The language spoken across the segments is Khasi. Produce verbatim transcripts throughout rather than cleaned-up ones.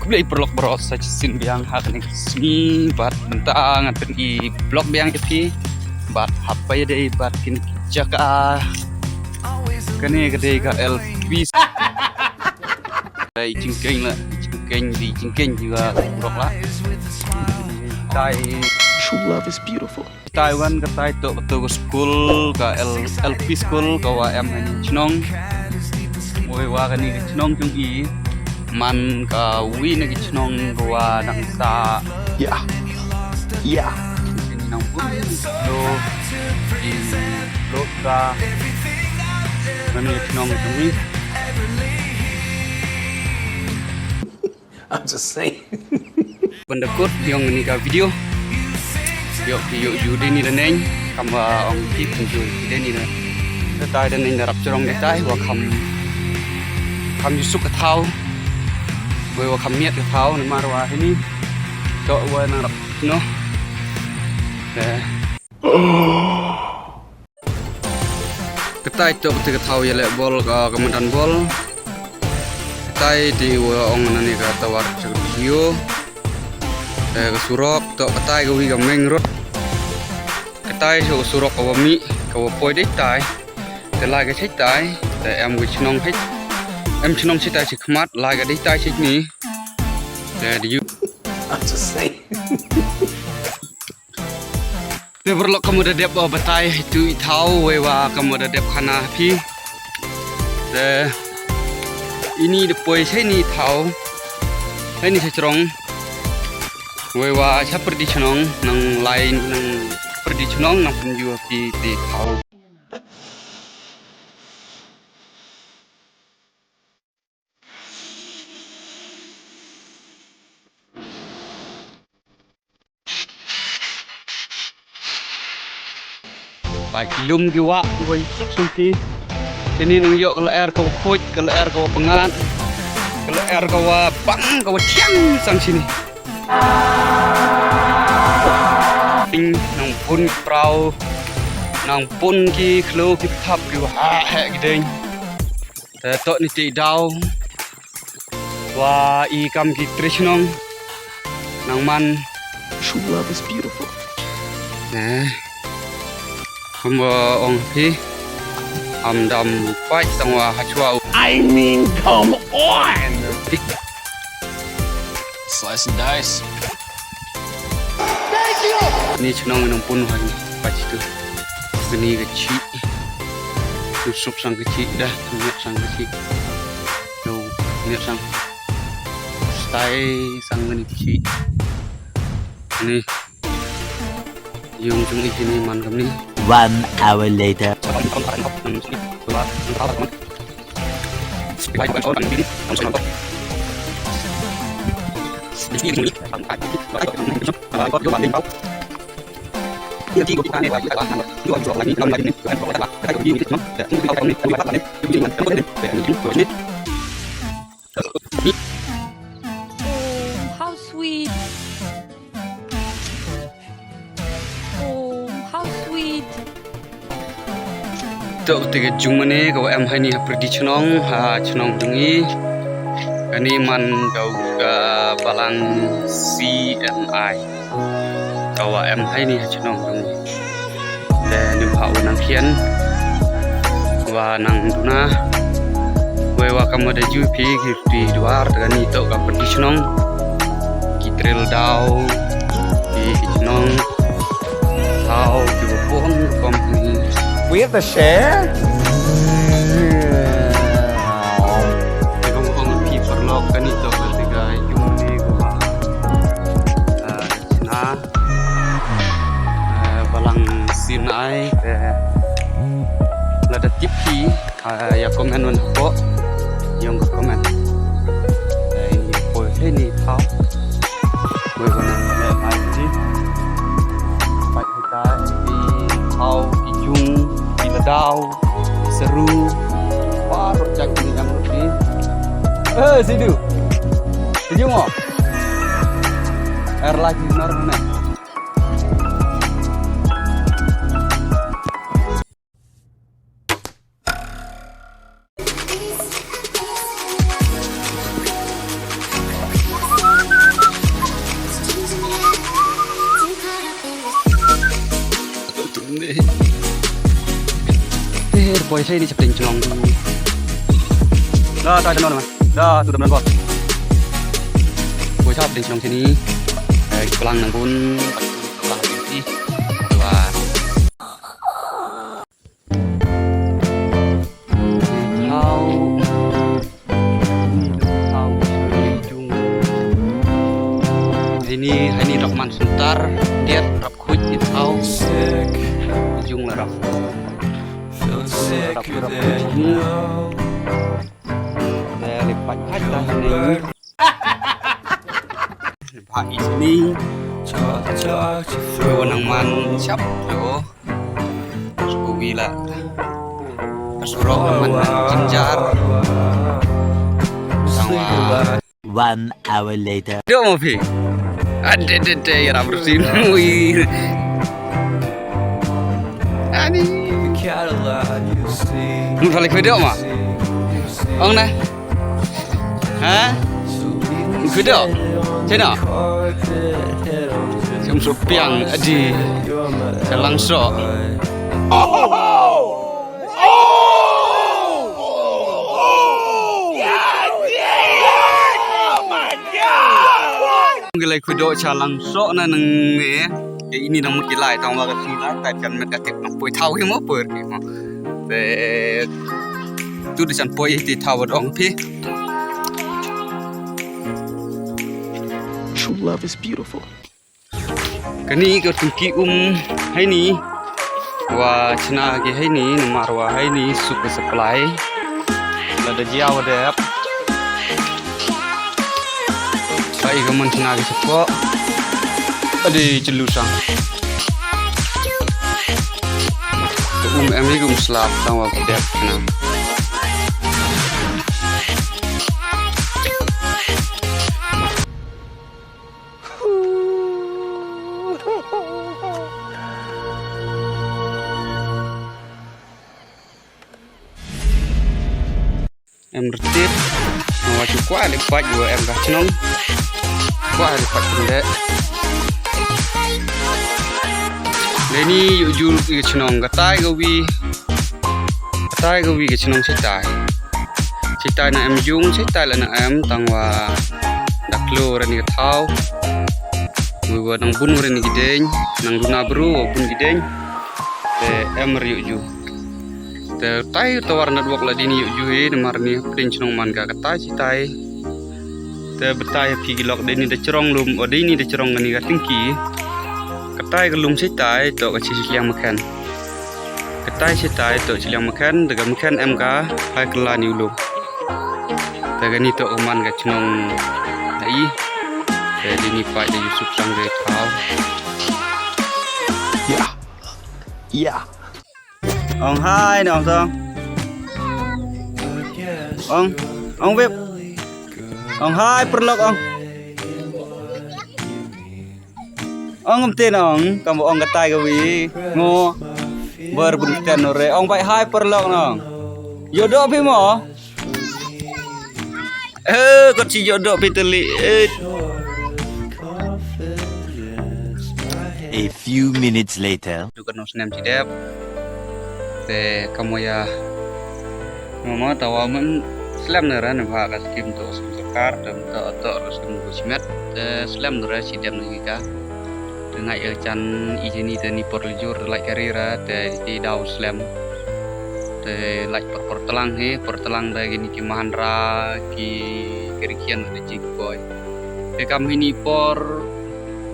Khublei paralok baroh sa shisien biang ha kane ka sngi bad mynta ngan pyni vlog biang ïa phi bad hap ïadei bad kine ki jaka. Kane ka dei ka L P. Dei jingkeng la, jingkeng, dei jingkeng juga paralok la. Tai. True love is beautiful. Taiwan ka tai to to ka school ka L, L P school ka wa em ha ni chnong. Wei wa kani ka chnong jong i man ka wi na ki chnong ka wa nang sa. Yeah. Yeah. Ni nang pun lo i lo ka kani ka chnong jong i. I'm just saying. Ban da kut ïong ni ka video. Ïoh ki ïoh ju dei ni da neng kam wa ong ki pun ju dei ni da. Da tai da neng da rap jrong da tai wa kam kam ju suk ka thau. Wei wa kam miat ka thau na mar wa hini. Tok wa nang rap no. Eh. Katai tok te ka thau ïaleh bol ka ka madan bol. Katai te wa ong nani ka tawar chak video. Te ka surok tok katai ka wi ka main road. Katai so ka surok ka wa mi ka wa poi dei tai. Te lai ka chai tai te em ka chnong hei. Em chnong chai tai chi khmat lai ka dei tai chi ni. Te di yu. I'm just saying. Te paralok kam wa da dep ba batai tu i thau wei wa kam wa da dep khana phi. Te ini da poi sai ni thau. Sai ni sa chrong. Wei wa cha pyrdi chnong nang lai nang pyrdi chnong nang pynju phi ti thau. Ba ki lum ki wah ki wai suk suk ki. Kini nang ïoh ka lyer ka wa khuid, ka lyer ka wa pyngat, ka lyer ka wa bang, ka wa thiang sang sini. Ping nang bun ki prau, nang bun ki khloo ki thap ki wa ha heh ki deng. Te tok ni te daw. Wa i kam ki tre chnong. Nang man. True love is beautiful. Eh. Kam wa ong phi. Am dam pait tang wa ha chwa. I mean, come on. Slice and dice. Ni chnong nang pun wa ni pait tu. Ni ka chi. Tu sup sang ka chi dah, tu miat sang ka chi. Tu miat sang. Stai sang ni ka chi. Ni. Yung chung i kini man kam ni. One hour later. Oh, how sweet. Oh, how sweet. Tok te ka jingmane ka wa em haini ha pyrdi chnong, ha chnong jong i. Kani man ka, ka balang C N I. Ka wa em haini ha chnong jong i. Te nim ha wa nang khian. Wa nang duna. Wei wa kam wa da ju phi ki ti dwar te kani tok ka pyrdi chnong. Ki trel daw. Ki, ki chnong. Thau ki wa pun company. We have to share? Te kong ong phi paralok kani tok ka te ka yung ni ko ha. Ah, na. Ah, balang C N I, eh, lada tip phi. Ah, ïa comment wan hapoh. Ïong ka comment. Eh, ini poi he ni thau. Poi wan le mai ni. Pai kita i thau i jung i ladau. Seru. Baroh jait ni yang ruti. Eh, sidu. Sidu mo. Air lagi nar mana. Poi shane shapdeng shnong. Da, da, da, da, da, tu da, da, da. Poi shapdeng shnong shane. Eh, ki plang nang bun. Plang nang bun. Wah. Thau. Thau. Ini, ini rap man sentar, dia rap kuit di thau. Jung la rap. Rap, rap, rap. Ini. Dah lepas, lepas dah sini. Lepas ini. Lo nang man siap lo. Suku gila. Kasurok nang man jinjar. Sang wa. One hour later. Dok mo phi. Ade de de ya rap rusin. Ui. Ani. Mun palik video ma. Ong na. Ha? Video. Chena. Sum supiang adi. Selang so. Ngi lai khuid doh sha lang soh na nang ne. Ke ini nang mut ki lai tang wa ka si lai tai kan met ka tip nang poi thaw ki mo per ki mo. Te tu de chan poi ti thaw wa dong phi. True love is beautiful. Kani ka tungki um haini. Wa chna ki haini namar wa haini suk ka supply. Lada jia wa dep. Sai ka man chna ki supply. Adi chelu sang. Ka um em hi ka um slap tang wa ka dep chna. Em rtit. Wa chu kwah li pait wa em ka chnong. Kwah li pait kynde. Leni yu jul ki chnong ka tai ka wi. Ka tai ka wi ka chnong chitai. Chitai na em jung, chitai la na em tang wa dak lo rani ka thaw. Wi wa nang bun rani ki deng, nang duna bru wa bun ki deng. Te em ri yu ju. Te tai tawar network la dini yu ju hi, namar ni pdeng chnong man ka ka tai chitai. Te betai phi ki lok dini da chrong lum, o dini da chrong ni ka tingki. Ka tai ka lum chitai, to ka chi liang makan. Ka tai chitai to chi liang makan, da ka makan em ka, hai ka la ni u lum. Da ka ni to ka man ka chnong da i. Da di ni pai da Yusuf sang da thaw. Ya. Ya. Ong hai nong song. Ong, ong wep. Ong hai perlok ong. Ong mtin ong, kam ong katai ka wi. Ngo. Ber bun ten ore. Ong bai hai perlok nong. Yodo phi mo. Eh, kot si yodo phi teli. Eh. A few minutes later. Dukan nong snem ci dep. Te kamu ya. Mama tawa men slem ne ran ba ka skim to skim sorkar te to to ro skim go simet te slem ne ran sidem ne ka. Te ngai el chan i jeni te ni por lijur te lai karira te ti dau slem. Te lai por por telang he por telang da gini ki mahandra ki kerikian da jik boy. Te kam hini por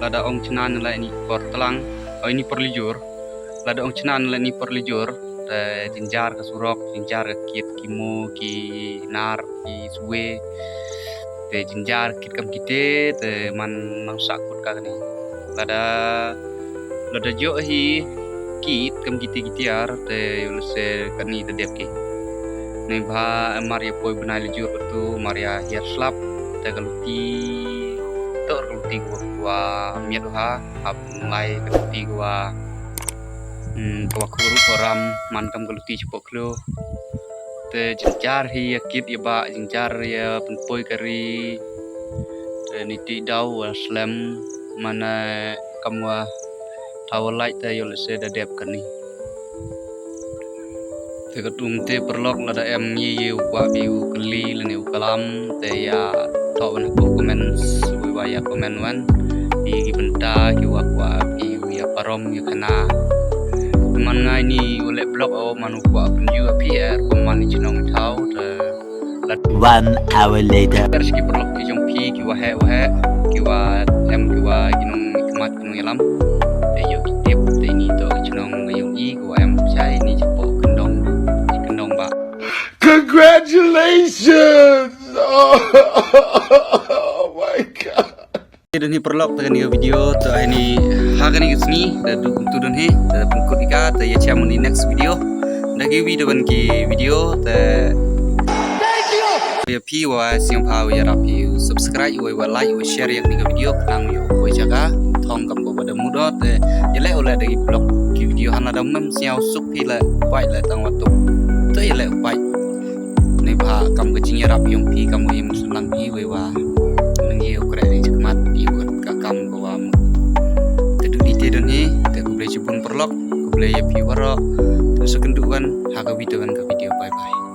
lada ong chnan lai ni por telang oi ni por lijur. Lada ong chnan la ni por lijur te jinjar ka surok jinjar ka kit ki mo ki nar ki sue. Te jinjar kit kam kite te man nang sakut ka kani. Lada lada jo hi kit kam kite kitiar te yul se kani te dep ki. Nei bha mar ya poi bnai lijur tu mar ya hiar slap te ka luti tor ka luti ko wa miat ha. Hap lai ka luti ka wa, hmm, ka wa khuru ka ram man kam ka luti chapoh khlo. Te jingjar hi ya kit ya ba jingjar ya pynpoi kari. Te niti daw wa slem mana kam wa thaw wa lait te yol se da dep kani. Te Te katkum te paralok lada em ïa u kwah phi u kylli lane u klam te ïa thoh wan hapoh comments, wei wa ïa comment wan. Phi ki bynta ki wa kwah phi u ïa parom ïa khana. Man ngai ni u leh vlog o man u kwah pynju a phi er kum man i chnong thaw te. One hour later. Ter ki paralok ki jong phi ki wa heh wa heh ki wa em ki wa ki nong khmat ki nong ïalam. Te ïoh ki tip te ni to ki chnong nga ïoh i ki wa em chai ni chapoh kyndong kyndong ba. Congratulations. Oh my God. Te don hi paralok te kani ka video te ai ni ha kani ka sngi te du kumtu don hi te pynkut ika te ïa cham ni next video. Da ki video ban ki video te ïa phi wa sing pha ïa rap phi subscribe wa wa like wa share ïa kani ka video khnang ïa u poi jaka thong kam ko ba da mudot te ïa le u le da ki vlog ki video hana da mem siaw suk phi le pai le tang wa tuk te ïa le u pai. Ni ba kam ka jingïarap yong phi kam wa yong sunang phi wei wa nang ye u kre ni chakmat phi wa ka kam ko wa mu. Te du di te don hi te ku ble chibun paralok ku ble ya phi waro. Te sa kendu wan ha ka video wan ka video bye bye.